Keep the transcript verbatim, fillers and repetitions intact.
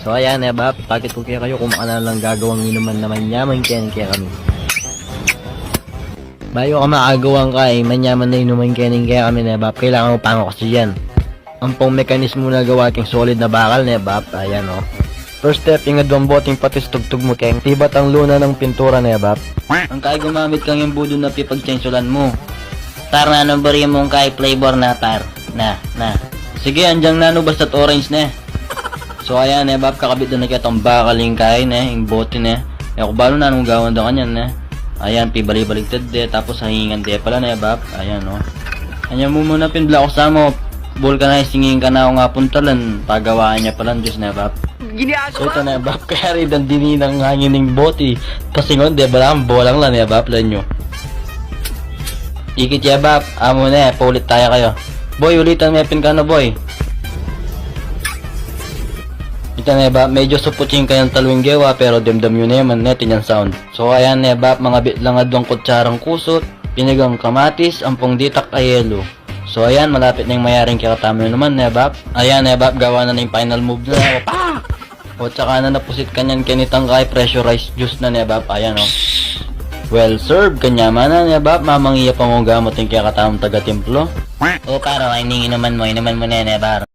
So ayan, ne Bap, pakit ku kekayu kung makananu lang gagawang inuman na manyaman keni kekami. Bayu ka makagawa king manyaman na inuman keni kekami, ne Bap, kailangan mu panguksian. Ampong mekanismu na gawa king solid na bakal, ne Bap. Ayan, o. First step, ing adwang boteng patis, tugtug mu keng pibatang luna nang pintura, ne Bap. Angkay gumamit kang embudo na pipagtsensulan mu. Par, nanu buri mung kay flavor na, par? Na, na. Sige, anjang nanu basta't orange ne. So ayan, ne Bap, kakabit da na ketang bakal ing kay, ne, ing bote ne. E ku balu nanung gawan da kanyan, ne. Ayan, pibalik-baligtad de, tapos hahingan de pala, ne Bap. Ayan, o. Anya mu muna pin, Black Osama, vulcanizing ing kanaku nga puntalan, pagawaan ya palan Diyos, ne Bap. So ita, ne Bap, kayari dang dininang hangin ing bote. Pasingon de, balang bolang la, ne Bap, lanyu. Ikit ya Bap, amu ne, paulit taya kayu. Boy, ulitan me pin kanu, boy. Ita, ne Bap, medyo suput ing kayang talwing gewa, pero demdam yu naman ne, tinyan sound. So ayan, ne Bap, mangabit lang adwang kutsarang kusut, pinigang kamatis, ampong ditak a yelu. So ayan, malapit neng mayaring kekatamu inuman, ne Bap. Ayan, ne Bap, gawa na ning final move na. Opa! O, tsaka na napusit kanyan keni tangkay, pressurized juice na, ne Bap. Ayan, o. Well served, kanyaman na, ne Bap. Mamang iya pa mu gamut ing kekatamung taga-timplo. O, par, o, ining inuman mu, inuman mu ne, ne Bap.